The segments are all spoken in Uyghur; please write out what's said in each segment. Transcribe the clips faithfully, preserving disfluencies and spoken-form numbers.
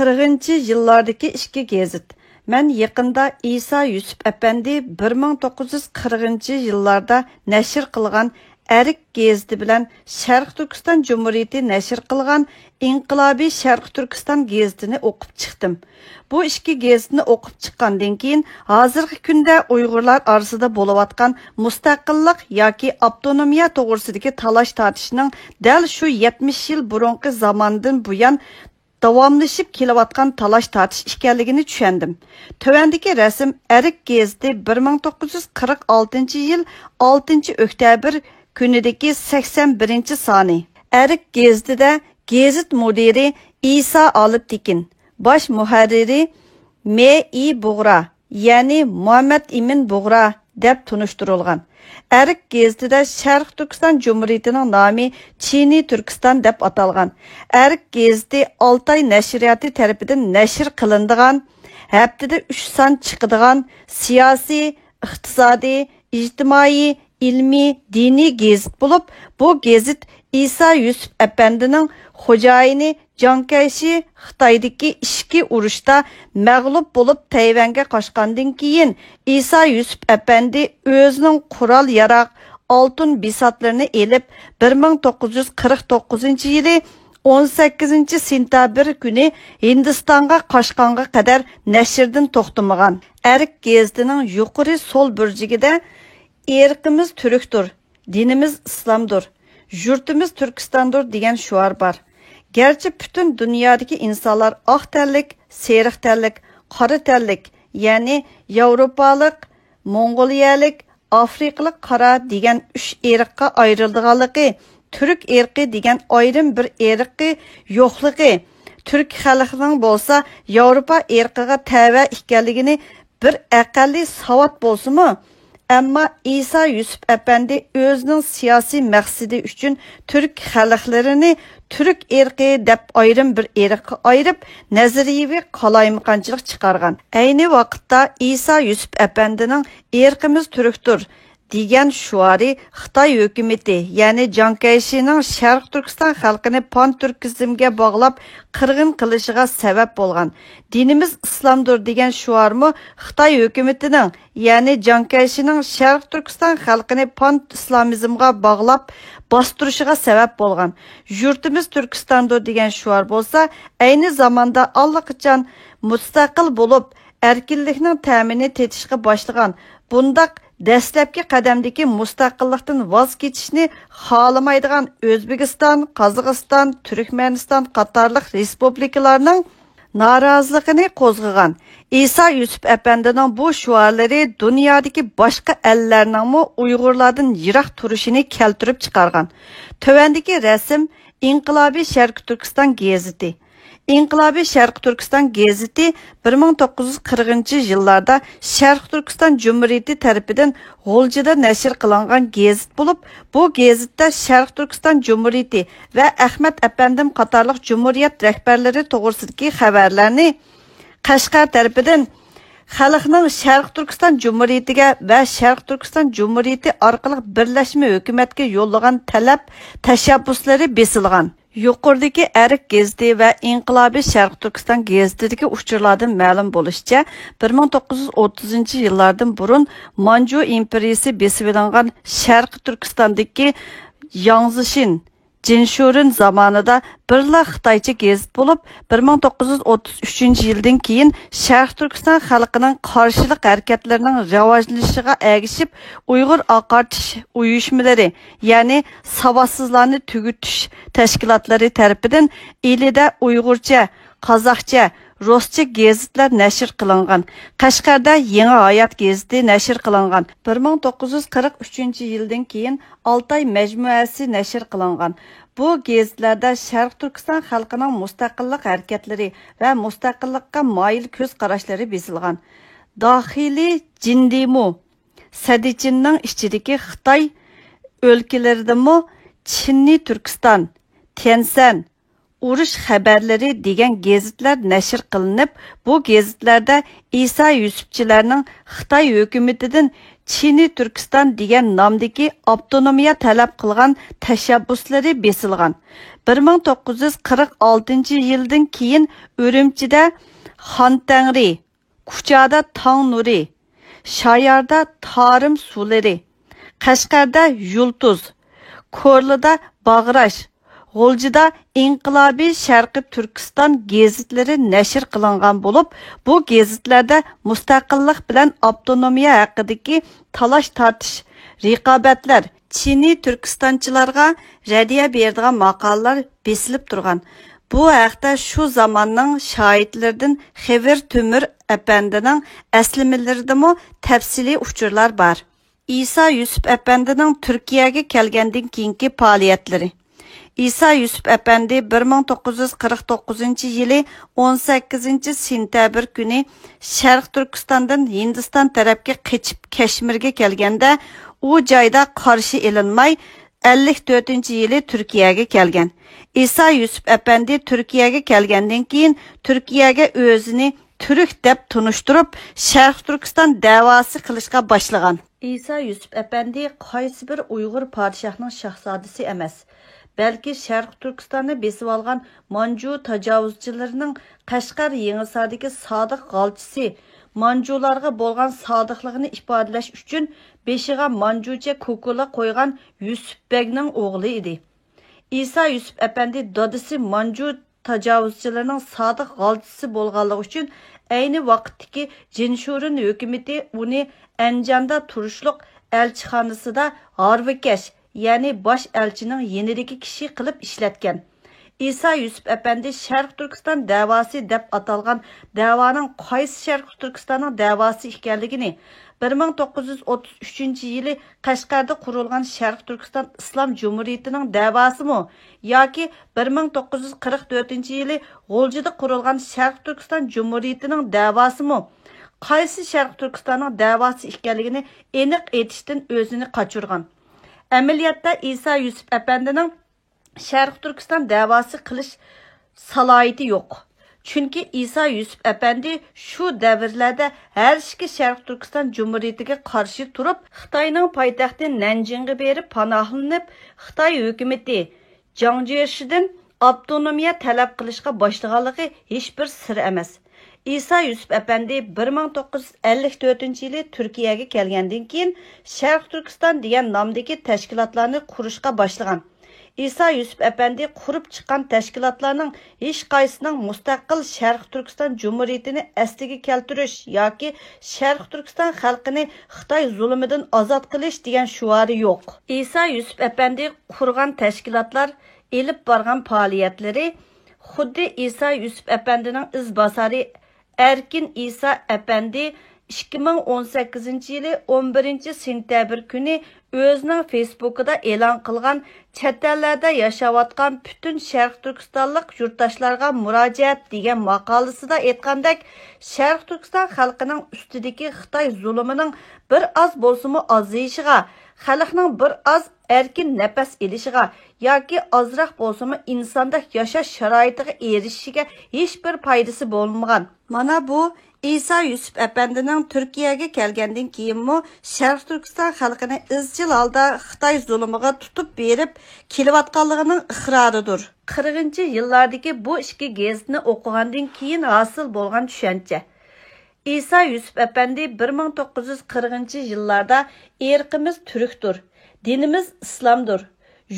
قىرىقىنچى يىللاردىكى ئىككى گېزىت. مەن يېقىندا ئىسا يۈسۈپ ئەپەندى بىر مىڭ توققۇز يۈز قىرىقىنچى يىللاردا نەشر قىلغان ئەرك گېزىتى بىلەن شەرقىي تۈركىستان جۇمھۇرىيىتى نەشر قىلغان ئىنقىلابىي شەرقىي تۈركىستان گېزىتىنى ئوقۇپ چىقتىم. بۇ ئىككى گېزىتنى ئوقۇپ چىققاندىن كېيىن، ھازىرقى كۈندە ئۇيغۇرلار ئارىسىدا بولۇۋاتقان مۇستەقىللىق ياكى ئاپتونومىيە توغرىسىدىكى تالاش-تارتىشنىڭ دەل شۇ يەتمىش يىل بۇرۇنقى زاماندىن بۇيان داۋاملىشىپ كېلىۋاتقان تالاش-تارتىش ئىكەنلىكىنى چۈشەندىم. تۆۋەندىكى رەسىم ئەرك گېزىتى بىر مىڭ توققۇز يۈز قىرىق ئالتىنچى يىل ئالتىنچى ئۆكتەبىر كۈنىدىكى سەكسەن بىرىنچى سانى. ئەرك گېزىتىدە گېزىت مۇدىرى ئىسا ئالپتېكىن، باش مۇھەررىرى مې ئى بۇغرا، يەنى مۇھەممەد ئىمىن بۇغرا دەپ تونۇشتۇرۇلغان. ئەرك گېزىتىدە شەرقىي تۈركىستان جۇمھۇرىيىتىنىڭ نامى چىنىي تۈركىستان دەپ ئاتالغان. ئەرك گېزىتى ئالتاي نەشرىياتى تەرىپىدىن نەشر قىلىنىدىغان، ھەپتىدە ئۈچ سان چىقىدىغان سىياسىي، ئىقتىسادىي، ئىجتىمائىي، ئىلمىي، دىنىي گېزىت بولۇپ، بۇ گېزىت ئىسا يۈسۈپ ئەپەندىنىڭ خوجايىنى جاڭ كەيشى خىتايدىكى ئىچكى ئۇرۇشتا مەغلۇپ بولۇپ تەيۋەنگە قاچقاندىن كېيىن، ئىسا يۈسۈپ ئەپەندى ئۆزىنىڭ قورال-ياراغ، ئالتۇن بىساتلىرىنى ئېلىپ، بىر مىڭ توققۇز يۈز قىرىق توققۇزىنچى يىلى ئون سەككىزىنچى سېنتەبىر كۈنى ھىندىستانغا قاچقانغا قەدەر نەشردىن توختىمىغان. ئەرك گېزىتىنىڭ يۇقىرى سول بۇرجىكىدە «ئىرقىمىز تۈركتۇر، دىنىمىز ئىسلامدۇر، يۇرتىمىز تۈركىستاندۇر» دېگەن شوئار بار. گەرچە پۈتۈن دۇنيادىكى ئىنسانلار ئاق تەنلىك، سېرىق تەنلىك، قارا تەنلىك، يەنى ياۋروپالىق، موڭغۇلىيەلىك، ئافرىقىلىق قارا دېگەن ئۈچ ئىرققا ئايرىلىدىغانلىقى، تۈرك ئىرقى دېگەن ئايرىم بىر ئىرقى يوقلۇقى، تۈرك خەلقىنىڭ بولسا ياۋروپا ئىرقىغا تەۋە ئىكەنلىكىنى بىر ئەقەللىي ساۋات بولسىمۇ، ئەمما ئىسا يۈسۈپ ئەپەندى ئۆزىنىڭ سىياسىي مەقسىتى ئۈچۈن تۈرك خەلقلىرىنى تۈرك ئىرقى دەپ ئايرىم بىر ئىرققا ئايرىپ، نەزەرىيىۋى قالايمىقانچىلىق چىقارغان. ئەينى ۋاقىتتا ئىسا يۈسۈپ ئەپەندىنىڭ «ئىرقىمىز تۈركتۇر» دېگەن شوئارى خىتاي ھۆكۈمىتى، يەنى جاڭ كەيشىنىڭ شەرقىي تۈركىستان خەلقىنى پانتۈركىزمگە باغلاپ قىرغىن قىلىشىغا سەۋەب بولغان. «دىنىمىز ئىسلامدۇر» دېگەن شوئارمۇ خىتاي ھۆكۈمىتىنىڭ، يەنى جاڭ كەيشىنىڭ شەرقىي تۈركىستان خەلقىنى پان ئىسلامىزمغا باغلاپ باستۇرۇشىغا سەۋەب بولغان. «يۇرتىمىز تۈركىستاندۇر» دېگەن شوئار بولسا، ئەينى زاماندا ئاللىقاچان مۇستەقىل بولۇپ، ئەركىنلىكنىڭ تەمىنى تېتىشقا باشلىغان، بۇنداق دەسلەپكى قەدەمدىكى مۇستەقىللىقتىن ۋاز كېچىشنى خالىمايدىغان ئۆزبېكىستان، قازاقىستان، تۈركمەنىستان قاتارلىق رېسپۇبلىكىلارنىڭ نارازىلىقىنى قوزغىغان. ئىسا يۈسۈپ ئەپەندىنىڭ بۇ شوئارلىرى دۇنيادىكى باشقا ئەللەرنىڭمۇ ئۇيغۇرلاردىن يىراق تۇرۇشىنى كەلتۈرۈپ چىقارغان. تۆۋەندىكى رەسىم ئىنقىلابىي شەرقىي تۈركىستان گېزىتى. ئىنقىلابىي شەرقىي تۈركىستان گېزىتى بىر مىڭ توققۇز يۈز قىرىقىنچى يىللاردا شەرقىي تۈركىستان جۇمھۇرىيىتى تەرىپىدىن غۇلجىدا نەشر قىلىنغان گېزىت بولۇپ، بۇ گېزىتتە شەرقىي تۈركىستان جۇمھۇرىيىتى ۋە ئەخمەت ئەپەندىم قاتارلىق جۇمھۇرىيەت رەھبەرلىرى توغرىسىدىكى خەۋەرلەرنى قەشقەر تەرىپىدىن خەلقنىڭ شەرقىي تۈركىستان جۇمھۇرىيىتىگە ۋە شەرقىي تۈركىستان جۇمھۇرىيىتى ئارقىلىق بىرلەشمە ھۆكۈمەتكە يوللىغان تەلەپ، تەشەببۇسلىرى بېسىلغان. يۇقىرىدىكى ئەرك گېزىتى ۋە ئىنقىلابىي شەرقىي تۈركىستان گېزىتىدىكى ئۇچۇرلاردىن مەلۇم بولۇشىچە، بىر مىڭ توققۇز يۈز ئوتتۇزىنچى يىللاردىن بۇرۇن مانجۇ ئىمپېرىيىسى بېسىۋېلىنغان شەرقىي تۈركىستاندىكى ياڭزىشىن، جىنشۇرېن زامانىدا بىرلا خىتايچە گېزىت بولۇپ، بىر مىڭ توققۇز يۈز ئوتتۇز ئۈچىنچى يىلدىن كېيىن شەرقىي تۈركىستان خەلقىنىڭ قارشىلىق ھەرىكەتلىرىنىڭ راۋاجلىنىشىغا ئەگىشىپ، ئۇيغۇر ئاقارتىش ئۇيۇشمىلىرى، يەنى ساۋاتسىزلارنى تۈگىتىش تەشكىلاتلىرى تەرىپىدىن ئىلىدە ئۇيغۇرچە، قازاقچە، رۇسچە گېزىتلەر نەشر قىلىنغان. قەشقەردە يېڭى ھايات گېزىتى نەشر قىلىنغان. بىر مىڭ توققۇز يۈز قىرىق ئۈچىنچى يىلدىن كېيىن ئالتاي مەجمۇئەسى نەشر قىلىنغان. بۇ گېزىتلەردە شەرقىي تۈركىستان خەلقىنىڭ مۇستەقىللىق ھەرىكەتلىرى ۋە مۇستەقىللىققا مايىل كۆز قاراشلىرى بېسىلغان. داخىلىي جىندىمۇ، سەدىچىننىڭ ئىچىدىكى خىتاي ئۆلكىلىرىدىمۇ چىننى تۈركىستان، تيەنسەن، ئۇرۇش خەۋەرلىرى دېگەن گېزىتلەر نەشر قىلىنىپ، بۇ گېزىتلەردە ئىسا يۈسۈپچىلەرنىڭ خىتاي ھۆكۈمىتىدىن چىنى تۈركىستان دېگەن نامدىكى ئاپتونومىيە تەلەپ قىلغان تەشەببۇسلىرى بېسىلغان. بىر مىڭ توققۇز يۈز قىرىق ئالتىنچى يىلدىن كېيىن ئۈرۈمچىدە خان تەڭرى، كۇچادا تاڭ نۇرى، شاياردا تارىم سۇلىرى، قەشقەردە يۇلتۇز، كورلىدا باغراش، غۇلجىدا ئىنقىلابىي شەرقىي تۈركىستان گېزىتلىرى نەشر قىلىنغان بولۇپ، بۇ گېزىتلەردە مۇستەقىللىق بىلەن ئاپتونومىيە ھەققىدىكى تالاش-تارتىش، رىقابەتلەر، چىنى تۈركىستانچىلارغا رەددىيە بېرىدىغان ماقالىلەر بېسىلىپ تۇرغان. بۇ ھەقتە شۇ زاماننىڭ شاھىتلىرىدىن خېۋىر تۆمۈر ئەپەندىنىڭ ئەسلىمىلىرىدىمۇ تەپسىلىي ئۇچۇرلار بار. ئىسا يۈسۈپ ئەپەندىنىڭ تۈركىيەگە كەلگەندىن كېيىنكى پائالىيەتلىرى. ئىسا يۈسۈپ ئەپەندى بىر مىڭ توققۇز يۈز قىرىق توققۇزىنچى يىلى ئون سەككىزىنچى سېنتەبىر كۈنى شەرقىي تۈركىستاندىن ھىندىستان تەرەپكە قېچىپ، كەشمىرگە كەلگەندە، ئۇ جايدا قارشى ئېلىنماي، ئەللىك تۆتىنچى يىلى تۈركىيەگە كەلگەن. ئىسا يۈسۈپ ئەپەندى تۈركىيەگە كەلگەندىن كېيىن، تۈركىيەگە ئۆزىنى تۈرك دەپ تونۇشتۇرۇپ، شەرقىي تۈركىستان دەۋاسى قىلىشقا باشلىغان. ئىسا يۈسۈپ ئەپەندى قايسى بىر ئۇيغۇر پادىشاھنىڭ شاھزادىسى ئەمەس، بەلكى شەرقىي تۈركىستاننى بېسىۋالغان مانجۇ تاجاۋۇزچىلىرىنىڭ قەشقەر يېڭىساردىكى سادىق غالچىسى، مانجۇلارغا بولغان سادىقلىقىنى ئىپادىلەش ئۈچۈن بېشىغا مانجۇچە كوكۇلا قويغان يۈسۈپ بەگنىڭ ئوغلى ئىدى. ئىسا يۈسۈپ ئەپەندى دادىسى مانجۇ تاجاۋۇزچىلىرىنىڭ سادىق غالچىسى بولغانلىقى ئۈچۈن، ئەينى ۋاقىتتىكى جىنشۇرېن ھۆكۈمىتى ئۇنى ئەنجاندا تۇرۇشلۇق ئەلچىخانىسىدا ھارۋىكەش، يەنى باش ئەلچىنىڭ يېنىدىكى كىشى قىلىپ ئىشلەتكەن. ئىسا يۈسۈپ ئەپەندى شەرقىي تۈركىستان دەۋاسى دەپ ئاتالغان دەۋانىڭ قايسى شەرقىي تۈركىستاننىڭ دەۋاسى ئىكەنلىكىنى، بىر مىڭ توققۇز يۈز ئوتتۇز ئۈچىنچى يىلى قەشقەردە قۇرۇلغان شەرقىي تۈركىستان ئىسلام جۇمھۇرىيىتىنىڭ دەۋاسىمۇ ياكى بىر مىڭ توققۇز يۈز قىرىق تۆتىنچى يىلى غۇلجىدا قۇرۇلغان شەرقىي تۈركىستان جۇمھۇرىيىتىنىڭ دەۋاسىمۇ قايسى شەرقىي تۈركىستاننىڭ دەۋاسى ئىكەنلىكىنى ئېنىق ئېيتىشتىن ئۆزىنى قاچۇرغان. ئەمەلىيەتتە ئىسا يۈسۈپ ئەپەندىنىڭ شەرقىي تۈركىستان دەۋاسى قىلىش سالاھىيىتى يوق. چۈنكى ئىسا يۈسۈپ ئەپەندى شۇ دەۋرلەردە ھەر ئىككى شەرقىي تۈركىستان جۇمھۇرىيىتىگە قارشى تۇرۇپ، خىتاينىڭ پايتەختى نەنجىڭغا بېرىپ پاناھلىنىپ، خىتاي ھۆكۈمىتى جاڭ جيېشىدىن ئاپتونومىيە تەلەپ قىلىشقا باشلىغانلىقى ھېچبىر سىر ئەمەس. ئىسا يۈسۈپ ئەپەندى بىر مىڭ توققۇز يۈز ئەللىك تۆتىنچى يىلى تۈركىيەگە كەلگەندىن كېيىن، شەرقىي تۈركىستان دېگەن نامدىكى تەشكىلاتلارنى قۇرۇشقا باشلىغان. ئىسا يۈسۈپ ئەپەندى قۇرۇپ چىققان تەشكىلاتلارنىڭ ھېچقايسىسىنىڭ مۇستەقىل شەرقىي تۈركىستان جۇمھۇرىيىتىنى ئەسلىگە كەلتۈرۈش ياكى شەرقىي تۈركىستان خەلقىنى خىتاي زۇلۇمىدىن ئازاد قىلىش دېگەن شوئارى يوق. ئىسا يۈسۈپ ئەپەندى قۇرغان تەشكىلاتلار ئېلىپ بارغان پائالىيەتلىرى خۇددى ئىسا يۈسۈپ ئەپەندىنىڭ ئىزباسارى ئەركىن ئىسا ئەپەندى ئىككى مىڭ ئون سەككىزىنچى يىلى ئون بىرىنچى سېنتەبىر كۈنى ئۆزىنىڭ فېيسبۇكىدا ئېلان قىلغان چەت ئەللەردە ياشاۋاتقان پۈتۈن شەرقىي تۈركىستانلىق يۇرتداشلارغا مۇراجىئەت دېگەن ماقالىسىدا ئېيتقاندەك، شەرقىي تۈركىستان خەلقىنىڭ ئۈستىدىكى خىتاي زۇلۇمىنىڭ بىر ئاز بولسىمۇ ئازىيىشىغا، خەلقنىڭ بىر ئاز ئەركىن نەپەس ئېلىشىغا ياكى ئازراق بولسىمۇ ئىنساندەك ياشاش شارائىتىغا ئېرىشىشىگە ھېچبىر پايدىسى بولمىغان. مانا بۇ ئىسا يۈسۈپ ئەپەندىنىڭ تۈركىيەگە كەلگەندىن كېيىنمۇ شەرقىي تۈركىستان خەلقىنى ئىزچىل ھالدا خىتاي زۇلۇمىغا تۇتۇپ بېرىپ كېلىۋاتقانلىقىنىڭ ئىقرارىدۇر. قىرىقىنچى يىللاردىكى بۇ ئىككى گېزىتنى ئوقۇغاندىن كېيىن ھاسىل بولغان چۈشەنچە. ئىسا يۈسۈپ ئەپەندى بىر مىڭ توققۇز يۈز قىرىقىنچى يىللاردا «ئىرقىمىز تۈركتۇر، دىنىمىز ئىسلامدۇر،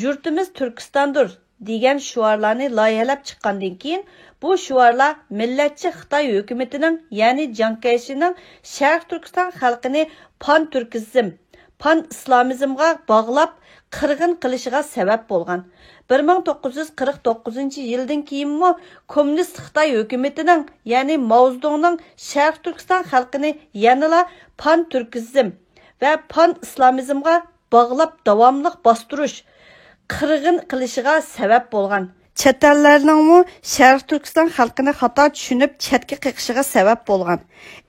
يۇرتىمىز تۈركىستاندۇر» دېگەن شوئارلارنى لايىھەلەپ چىققاندىن كېيىن، بۇ شوئارلار مىللەتچى خىتاي ھۆكۈمىتىنىڭ، يەنى جياڭ كەيشىنىڭ شەرقىي تۈركىستان خەلقىنى پان تۈركىزم، پان ئىسلامىزمغا باغلاپ قىرغىن قىلىشىغا سەۋەب بولغان. بىر مىڭ توققۇز يۈز قىرىق توققۇزىنچى يىلدىن كېيىنمۇ كوممۇنىست خىتاي ھۆكۈمىتىنىڭ، يەنى ماۋزېدۇڭنىڭ شەرقىي تۈركىستان خەلقىنى يەنىلا پان تۈركىزم ۋە پان ئىسلامىزمغا باغلاپ داۋاملىق باستۇرۇش، قىرغىن قىلىشىغا سەۋەب بولغان. چەت ئەللەرنىڭمۇ شەرقىي تۈركىستان خەلقىنى خاتا چۈشىنىپ چەتكە قېقىشىغا سەۋەب بولغان.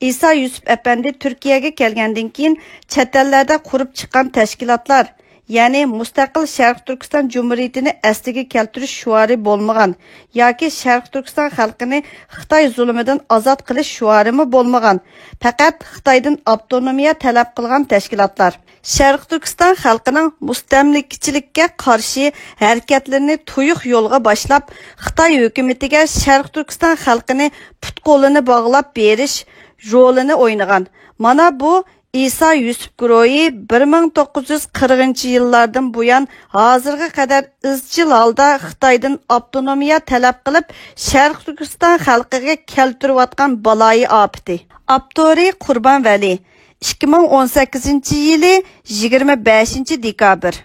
ئىسا يۈسۈپ ئەپەندى تۈركىيەگە كەلگەندىن كېيىن چەت ئەللەردە قۇرۇپ چىققان تەشكىلاتلار، يەنى مۇستەقىل شەرقىي تۈركىستان جۇمھۇرىيىتىنى ئەسلىگە كەلتۈرۈش شوئارى بولمىغان ياكى شەرقىي تۈركىستان خەلقىنى خىتاي زۇلۇمىدىن ئازاد قىلىش شوئارىمۇ بولمىغان، پەقەت خىتايدىن ئاپتونومىيە تەلەپ قىلغان تەشكىلاتلار. شەرقىي تۈركىستان خەلقىنىڭ مۇستەملىكىچىلىككە قارشى ھەرىكەتلىرىنى تۇيۇق يولغا باشلاپ، خىتاي ھۆكۈمىتىگە شەرقىي تۈركىستان خەلقىنى پۇت-قولىنى باغلاپ بېرىش رولىنى ئوينىغان. مانا بۇ ئىسا يۈسۈپ گۇرۇھى بىر مىڭ توققۇز يۈز قىرىقىنچى يىللاردىن بۇيان ھازىرغا قەدەر ئىزچىل ھالدا خىتايدىن ئاپتونومىيە تەلەپ قىلىپ، شەرقىي تۈركىستان خەلقىگە كەلتۈرۈۋاتقان بالايىئاپىتى. ئاپتورى قۇربان ۋەلى. ئىككى مىڭ ئون سەككىزىنچى يىلى يىگىرمە بەشىنچى دېكابىر.